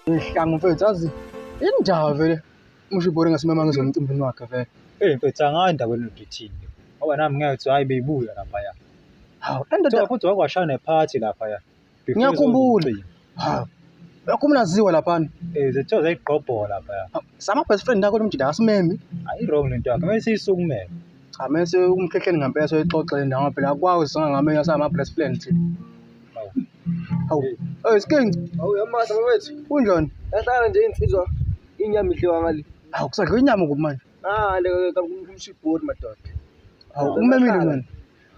Ngihlangu mfethu yazi indaba vele uMshibhori ngasimema ngizomcimbini wakhe vele. Hey mfethu angazi indaba lento ithini. Ngoba nami ngeke kuthiwa hayi beyibuya laphaya. Hawu le ndoda Kuthiwa futhi wakwashaya nephathi laphaya. Before Ngiyakhumbula. izomcimbi. Hawu. Uyakhumbula ziwa laphana. Eh zithiwa zayigqobhola laphaya. Sama best friend akho lomjida asimemi. Ayi wrong lento yakhe. Kumele siyisukumele. Cha mese umkhehleni ngempela soyixoxe le ndawo phela akwazi singangame sama best friend thina. Hawu. Hawu. Eh Skinci, Hawu yamasa bafethu. kunjani? Yahlala nje insizwa inyama idliwa ngale. Hawu kusadliwa inyama kuphi manje? Ah le kumshibhori madoda. Hawu umemile wena.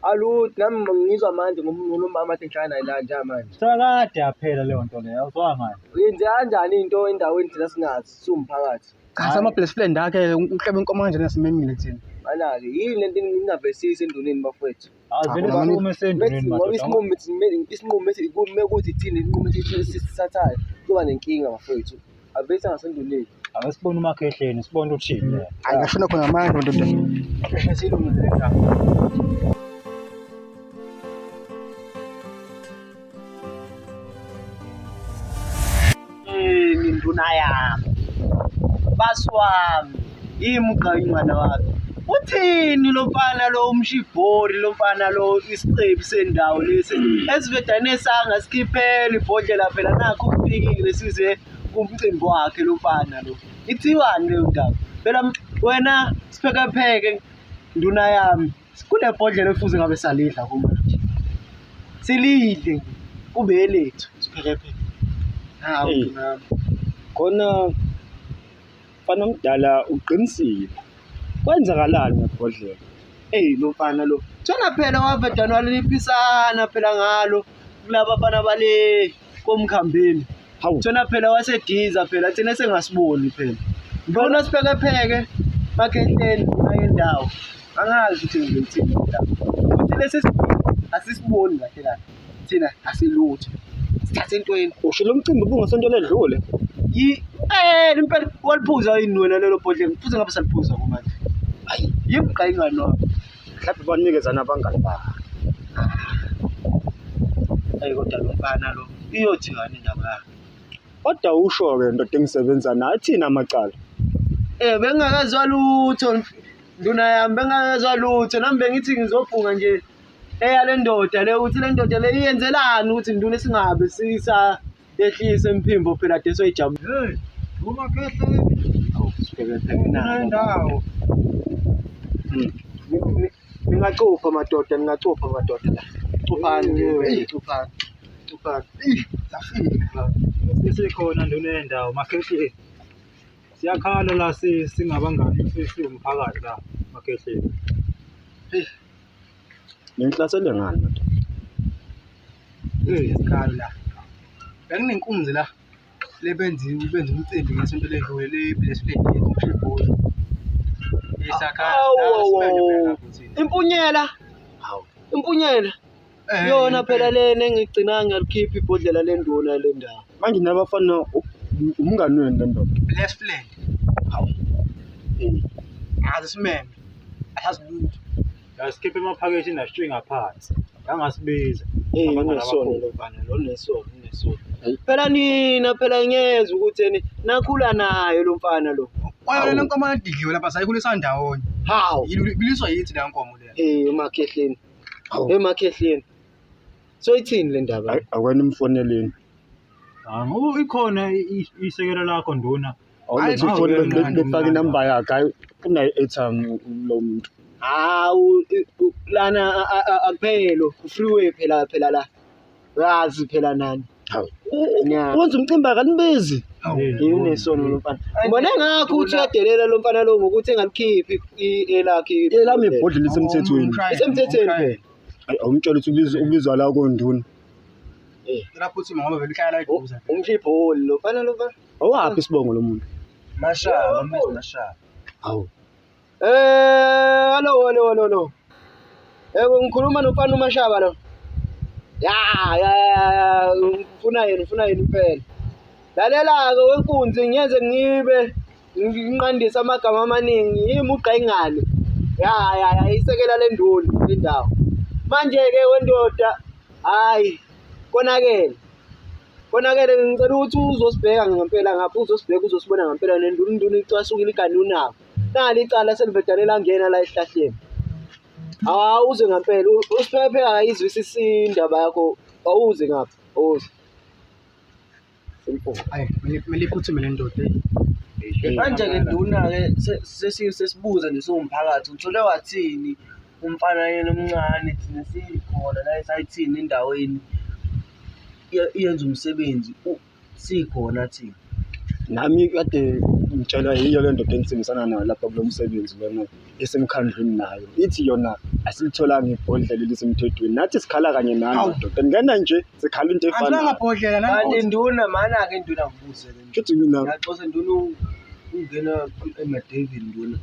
Alutho nami ngizwa manje ngomama athi ngihlala naye la nje manje. Kuthiwa kade yaphela leyo nto leyo. Awuzwa ngani? Yenze kanjani into endaweni thina singazi siwumphakathi. Cha sama best friend akhe uhlebe inkomo kanjena simemile thina. Mana-ke yini lento ningavesisi enduneni bafethu? Awuvele Cha, sisukume senduneni Ngoba madoda. isinqumo isinqumo mekuthi thina isinqumo esisithathayo kuzoba nenkinga bafethu. Avese ngasenduneni. Ake sibone umakhehleni sibone uthini yena. Hayi ngashona khona manje ndoda. Sheshe silungise le ndaba. Yini nduna yami, basi wami, yimi ugqayingwana wakhe. Uthini lo mfana lo umshibhori lo mfana lo isicebi sendawo lesi esivedane sanga sikhiphela ibhodlela phela nakho kufikile size kumcimbi wakhe lo mfana lo. Ithiwani leyo ndaba? Phela wena siphekepheke nduna yami kunebhodlela efuze ngabe salidla kumanje. Silidle kube elethu siphekepheke. Hawu Eyi. nduna yami. Khona mfana omdala uqinisile. Kwenzakalani ngebhodlela? Eyi lo mfana lo. Thona phela wavedane waliphisana phela ngalo kulaba bafana bale komkhambeni. Hawu. Thona phela wasediza phela thina sengasiboni phela. Ngibona siphekepheke bakhehleni ayendawo. Angazi ukuthi ngizoyithini le ndaba. Ukuthi lesi sibili asisiboni kahle kahle. Thina asilutho. Sithathe entweni. Usho lo mcimbi ubungesonto ledlule. Yi eh impela waliphuza yini wena lelo bhodlela? Ngiphuze ngabe saliphuza kumanje. Ayi yimgqa ingane Mhlawumbe banikezana abangani bakhe. Ayi kodwa lo mfana lo iyothiwani indaba yakhe. Kodwa usho-ke ndoda engisebenza nayo athini amacala? Eh bengingakazwa lutho nduna yami bengingakazwa lutho nami bengithi ngizobhunga nje eyale ndoda le ukuthi le ndoda le iyenzelani ukuthi nduna singabe sisa yehlise imphimbo phela de soyijabule. Hey, umakhehleni. Indawo. Ningacupha madoda, ningacupha madoda la. Cuphani nje, cuphani. Cuphani. Safika. Sesikhona nduna yendawo makhehleni. Siyakhala la singabangani siwumphakathi la makhehleni. Ninhlasele ngani madoda? Hey, Isikhalo la. Benginenkunzi la. Lebenzi benza umcimbi ngesonto ledlule le best friend yethu uMshibhori. Isakha. Awu, Impunyela. Hawu. Impunyela. Yona phela lena engigcina ngalikhipha ibhodlela lenduna le ndawo. Manje nabafana umngani wenu le ndoda. Best friend. Hawu. Akaze simeme. Asazi lutho. Yasikhipha emaphakethini nashinga phansi. Yangasibiza. Eh Abangani unesono abakhulu. lo mfana lo unesono unesono. Phela nina phela ngiyezwa ukuthi eni nakhula naye lo mfana lo. Kwayo le nkomo yadidliwe lapha sayikhulisa ndawonye. Hawu. Ibiliswa yithi le nkomo le. Eh umakhehleni. Hawu. Emakhehleni. So ithini le ndaba? Hayi akwena umfoneleni. Ah, ngoba ikhona isekelo lakho nduna. Awulethe Hayi, ifoni hawu, befake inamba yakhe hayi unayo i-airtime lo muntu. Hawu lana akuphelo freeway phela phela la. Yazi phela nani. Hawu. Nya. Wenza umcimbi akanibizi. Eh unesono lo mfana. Ngibone ngakho ukuthi uyadelela lo mfana lo ngokuthi engalikhiphi elakhe. Elami ibhodlela lisemthethweni. Isemthethweni phela. Hayi awumtshela ukuthi ubizwa la konduna. Lapho uthi ngoba vele uhlala la eduze. Umshibholi lo mfana lo mfana. Owaphi isibongo lo muntu? Mashaba, mashaba. Hawu. Eh, hello hello hello hello. Yebo ngikhuluma nomfana uMashaba lo. Ya ya ya, ngifuna yena ngifuna yena impela. Lalela ke wenkunzi ngiyenze ngibe nginqandisa amagama amaningi yimi ugqayingane. Ya ya ya isekela lenduli lendawo. Manje ke wendoda hayi konakele. Konakele ngicela ukuthi uzosibheka ngempela ngapha uzosibheka uzosibona ngempela nendunundunu icasukile igane unako. Nali icala selivedane langena la esihlahleni. Awuze ngempela uSiphephephe akayizwisisi indaba yakho awuze ngapha awuze. Simple. Ayi, kumele iphuthume le ndoda. Eyi. Manje-ke nduna-ke sesibuza nje siwumphakathi uthole wathini umfana yena omncane thina sikhona la esayithini endaweni iyenza umsebenzi sikhona thina. Nami kade ngitshelwa yiyo le ndoda engisebenzisana nayo lapha kulo msebenzi lona esemkhandlwini nayo. Ithi yona asilitholanga ibhodlela elisemthethweni. Nathi sikhala kanye nani Hawu. madoda. Ngena nje sikhala into Angilanga efanayo. bhodlela Kanti nani. nduna mana-ke nduna ngibuze-ke Kushuthi mina Ngiyaxoxa nduna ungena emadevini nduna.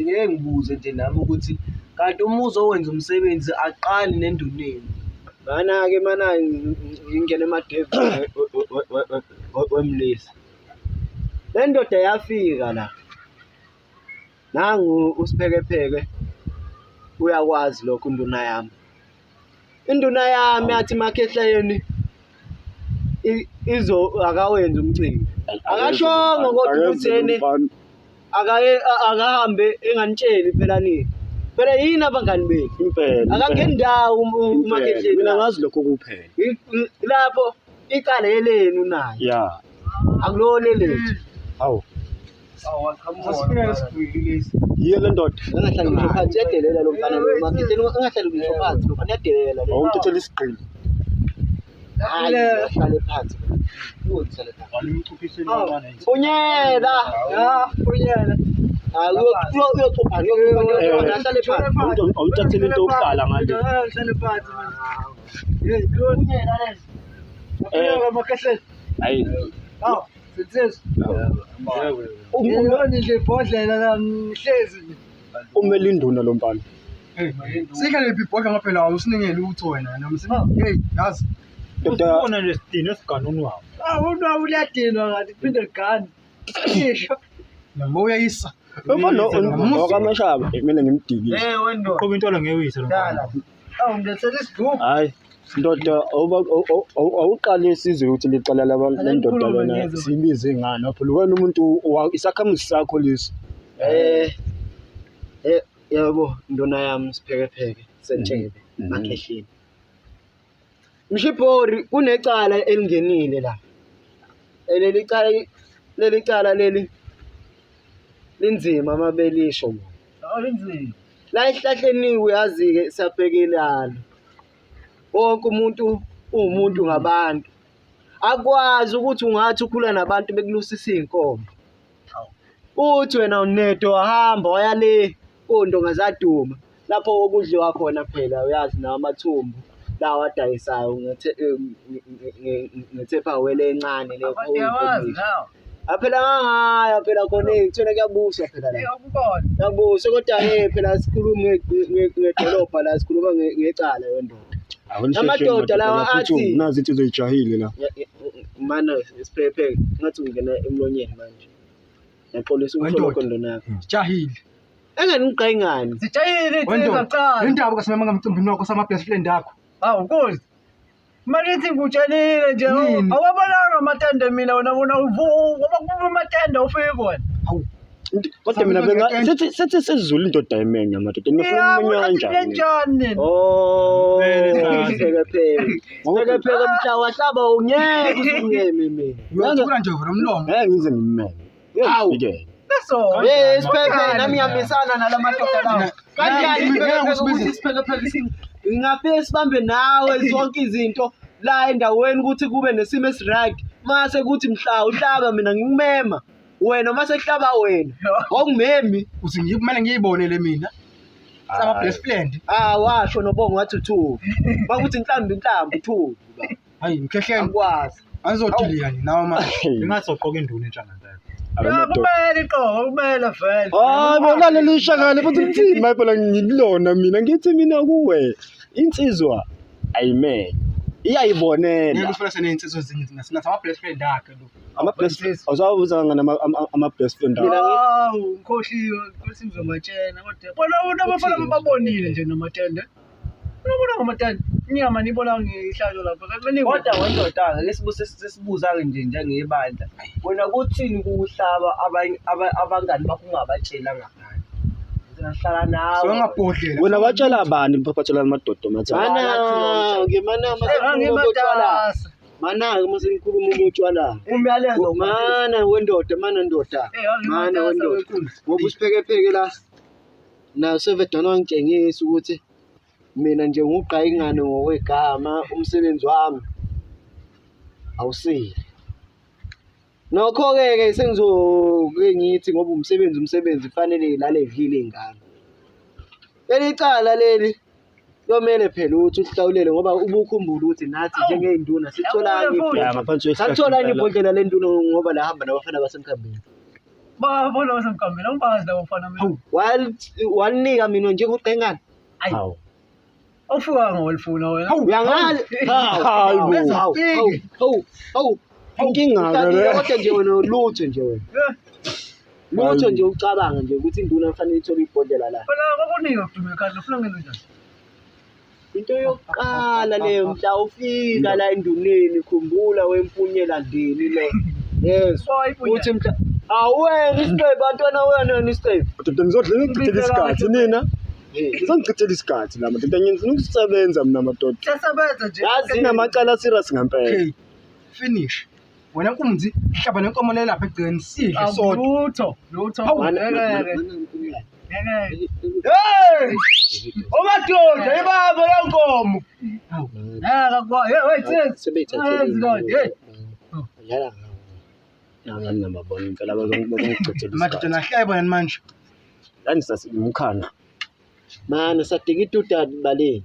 Ngeke ngibuze nje nami ukuthi kanti uma uzowenza umsebenzi aqali nenduneni. Mana-ke mana ngingena emadevini wemlisa. Le ndoda yafika la. Nangu uSiphekepheke uyakwazi lokho induna yami. Induna yami yathi makhehleni izo akawenzi umcimbi. Akashongo kodwa ukuthi yena akaye akahambe enganitsheli phela nini. Phela yini abangani bethu? Impela. Akangeni ndawo Impela. umakhehleni. Mina ngazi lokho kuphela. Lapho icala elenu naye. Ya. Akulona elethu. Hawu. Sasifika isigwili lesi. Yiyo le ndoda. Angahlali ngisho phansi uyadelela lo mfana lo makhehleni angahlali ngisho phansi lo mfana uyadelela lo. Awumthathela isigqili. Hayi ahlale phansi. Uhlale phansi. Walimcuphiseni umntwana nje. Unyela. Ya, unyela. Hayi uyoxupha uyoxupha ahlale phansi. Awumthathela into yokuhlala ngale. Hlale phansi manje. Hey, Unyela lezi. Afika makhehleni. Hayi. Hawu, sensizwe. Ngiyona nje ibhodlela la ngihlezi nje. Umele induna lo mfana. Sikho lephi ibhodla ngoba phela awusinike lutho wena noma hey yazi. Ndoda Usibona nje sidinwe siganuni wabo. Ah, unwabu liyadinwa ngathi phinde ligane. Isho. Noma uyayisa. umfana okamashaba mina ngimdikile. Eh wendoda. Qoba intwala ngewisa lo mfana. Awu ngilethele isigubhu. Hayi. Ndoda awuqale sizwe ukuthi licala labantu lendoda lona sibize ngani phela wena umuntu isakhamuzi sakho lesi. Eh eh yabo nduna yami siphekepheke sentshebe makhehleni. Mshibhori kunecala elingenile la. Leli cala leli cala leli linzima mabelisho bona. Alinzima. La esihlahleni uyazi-ke siyabhekelana. Wonke umuntu uwumuntu ngabantu. Akwazi ukuthi ungathi ukhula nabantu bekulusisa iy'nkomo. Uthi wena unedo wahamba waya le kondonga zaduma lapho okudliwa khona phela uyazi nawo amathumbu lawa adayisayo ngethepha-wele encane le Abayawazi nawo. Phela ngangaya phela khona thina kuyabuswa phela la. Akubona. Yabuso kodwa-ke phela sikhulume ngedolobha la sikhuluma ngecala yondoda. Amadoda lawa athi- nazi into ezoyijahile la. Mana isiphephe ngathi ungena emlonyeni manje. Ngiyaxolisa ukusho lokho ndona yakho. Sijahile. Engani ngani? Sijahile Wendoda. Indaba kasimema ngamcimbini wakho sama best friend yakho. Hawu Nkosi. Manje ngikutshelile nje Nini? awabonanga amatende mina wena bona uvuka ngoba kuba amatende ufike wena. Kodwa mina benga sithi sithi sizulu indoda imenya madoda nifuna Yabo umenya athi kanjani? kanjani? Oh, siphephe. Siphephe mhla wahlaba ungeke usungeme mina. Uyathula nje vele umlomo. Ngeke ngize ngimmenye. Hawu. Ngeke. Leso. Eh siphephe nami ngiyahambisana nalamadoda lawa. Kanjani Ngeke siphephe usibize. ukuthi siphephe ngingafike sibambe nawe zonke izinto la endaweni ukuthi kube nesimo esiright mase kuthi mhla uhlaba mina ngikumema wena mase kuhlaba wena awungimemi Uthi ngikumele ngiyibonele mina. Sama best friend. ah washo nobongo wathi two bakuthi inhlambi inhlambi two Hayi mkhehleni. angikwazi Angizodiliya nje nawe manje. Ingathi uqoka induna entsha ngempela. Ya kumele iqoka kumele vele. Hayi bona leli shakale futhi ngithini maye phela ngilona mina ngithi mina kuwe insizwa ayimenye Ngeke iyayibonela ufuna seney'nsizwa ezinye thina sina sama best friend akhe lo. ama best awusabuza ngana ama best friend akho. Mina Hawu ngikhohliwe Nkosi ngizobatshela kodwa bona bona abafana babonile nje namatende. Ubona ngamatende. Inyama nibona ngihlatshwa lapha. Kanti Kodwa wendoda-ke ke sesibuza-ke nje njengebandla. Wena kuthini kuhlaba abanye abangani bakho ungabatshela ngaphandle? Ngihlala nawe. Sewangabhodlela. Wena watshela bani mphaphatshela amadoda mathathu? Mana-ke mana masekhuluma ngotshwala. Ngimatasa. Mana-ke uma senikhuluma ngotshwala. Umyalezo Mana wendoda, mana ndoda. Mana wendoda. Ngoba usiphekepheke la. Nayo sevedona wangitshengisa ukuthi mina nje nguqha ingane ngokwegama umsebenzi wami awusile. Nokho-ke ke sengizoke ngithi ngoba umsebenzi umsebenzi kufanele ilale idlile iy'ngane. Leli cala leli kuyomele phela ukuthi uhlawulele ngoba ubukhumbula ukuthi nathi njengey'nduna sitholani Ya ngaphansi kwesihlahla. satholani ibhodlela lenduna ngoba lahamba nabafana basemkhambeni. Babona basemkhambeni, angibazi labo bafana mina. Walinika mina njengoqengane. Hawu. Awufika ngolifuna wena. Uyangali. Hayi bo. Hawu, hawu, hawu. Inkinga ke Uhlakile le. kodwa nje wena lutho nje wena. Lutho nje ucabanga nje ukuthi induna kufanele ithole ibhodlela la. Phela kwakuningi okudume ekhaya, ufuna ngenze njani? Into yokuqala leyo mhla ufika la enduneni khumbula wempunyela ndini le. Yes. Uthi mhla awena isiqephu bantwana wena isiqephu. Madoda ngizodla ngichithele isikhathi nina. Ngizongichithela isikhathi la madoda ngifuna ukusebenza mina madoda. Siyasebenza nje. Yazi Sinamacala serious ngempela. Okay. Finish. Wena nkunzi hlaba nenkomo le lapha egcekeni sidle sodwa. Lutho, lutho. Mana- Ngeke. mana- Ngeke. Hey! Omadoda ibaba lenkomo. Ngeke kwa. Hey, wait, sis. Sebeyithathele Hey, God, hey. Dlala ngawo. Nangani nababona impela bazongichithela Madoda isikhathi. nahlaya bona manje. Yani sasimkhana. Mana sadikida baleni.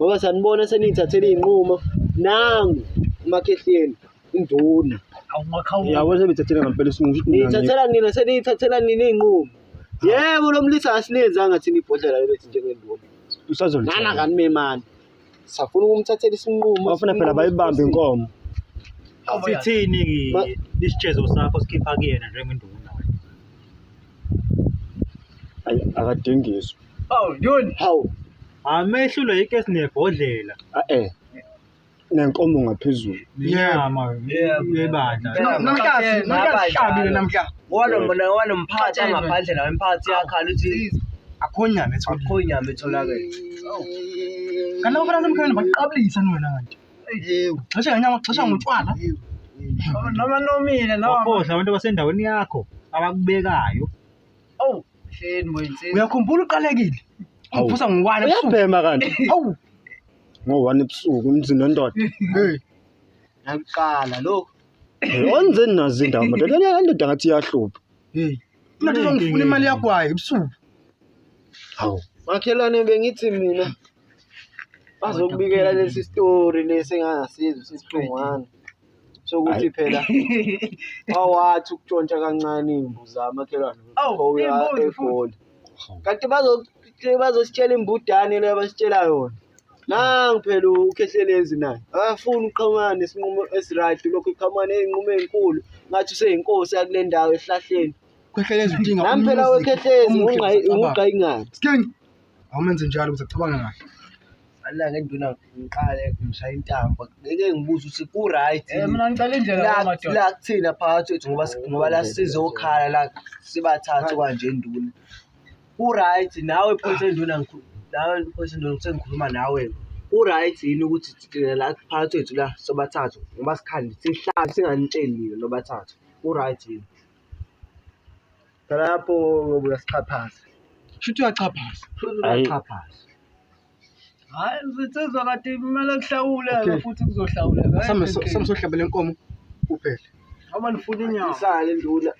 Ngoba sanibona seniyithathele iy'nqumo nangu umakhehleni induna. Awumakhawula. Yabo sebethathele ngempela isinqumo ukuthi mina Niyithathela nina seniyithathela nina iy'nqumo. Yebo lo mlisa asilenzanga thina ibhodlela lethu njengenduna. Nana usazolithola. kanimemani. Safuna ukumthathela isinqumo. Bafuna phela bayibambe inkomo. Sithini Ma- isijezo sakho sikhipha kuyena njengenduna wena? Ayi akadingiswa. Awu, Nduni. Hawu. Amehlulwe ikesi nebhodlela Eh. Nenkomo ngaphezulu. nenyama yebandla. Namhla namhla sihlabile namhla. Wanomphathi angaphandle nawe imphathi yakhala uthi Akho nyama etholile. akho inyama etholakele. Kanti abafana basemkhayeni baqabulisa wena kanti. Xesha ngenyama xesha ngotshwala. Noma nomile noma. Wakhohlwa abantu abasendaweni yakho abakubekayo. Awu, hleni boy insizwa. Uyakhumbula uqalekile. Ungiphusa ngo-1 ebusuku. Uyabhema kanti. Hawu. Ngo-1 ebusuku umzini wendoda. Hey. Nakuqala lokho. Onzeni nazo indawo madoda. Le ndoda ngathi iyahlupha. Hey. Mina ngifuna imali yakwayo ebusuku. Hawu. Makhelwane bengithi mina bazokubikela lesi story lesi engangasizwa sisihlungwana sokuthi phela wawathi ukutshontsha kancane iy'mbuzi zamakhelwane Awu, uya iy'mbuzi futhi. eGoli. Kanti bazositshela imbudane leyo abasitshela yona. Nangu phela uKhehlelezi naye akafuni ukuqhamuka nesinqumo esi-right lokhu eqhamuka ney'nqumo ey'nkulu ngathi useyinkosi yakule ndawo esihlahleni. Khwehlelezi udinga Nami phela umusic weKhehlezi omuhle ukuze acabange. ngugqa ingane. Sking. Awumenze njalo ukuze acabange kahle. Alina ngenduna ngiqale ngishaya intambo. Ngeke ngibuze ukuthi ku-right Eh mina ngicela indlela la madoda. la kuthina phakathi kwethu ngoba ngoba la sizokhala la sibathathu kanje nduna. Ku-right nawe phoyisa enduna nawe phoyisa enduna sengikhuluma nawe. Ku-right yini ukuthi thina la phakathi kwethu la sobathathu ngoba sikhandi sihlale singanitsheli nina nobathathu. Ku-right yini? Phela lapho uyobe uyasixhaphaza. Shuthi uyachaphaza. Ayi. Xhaphaza. Hayi insizwa kade kumele kuhlawuleke Okay. futhi kuzohlawuleka. Same sohlabele inkomo kuphela. Ngoba nifuna inyama. Isale nduna.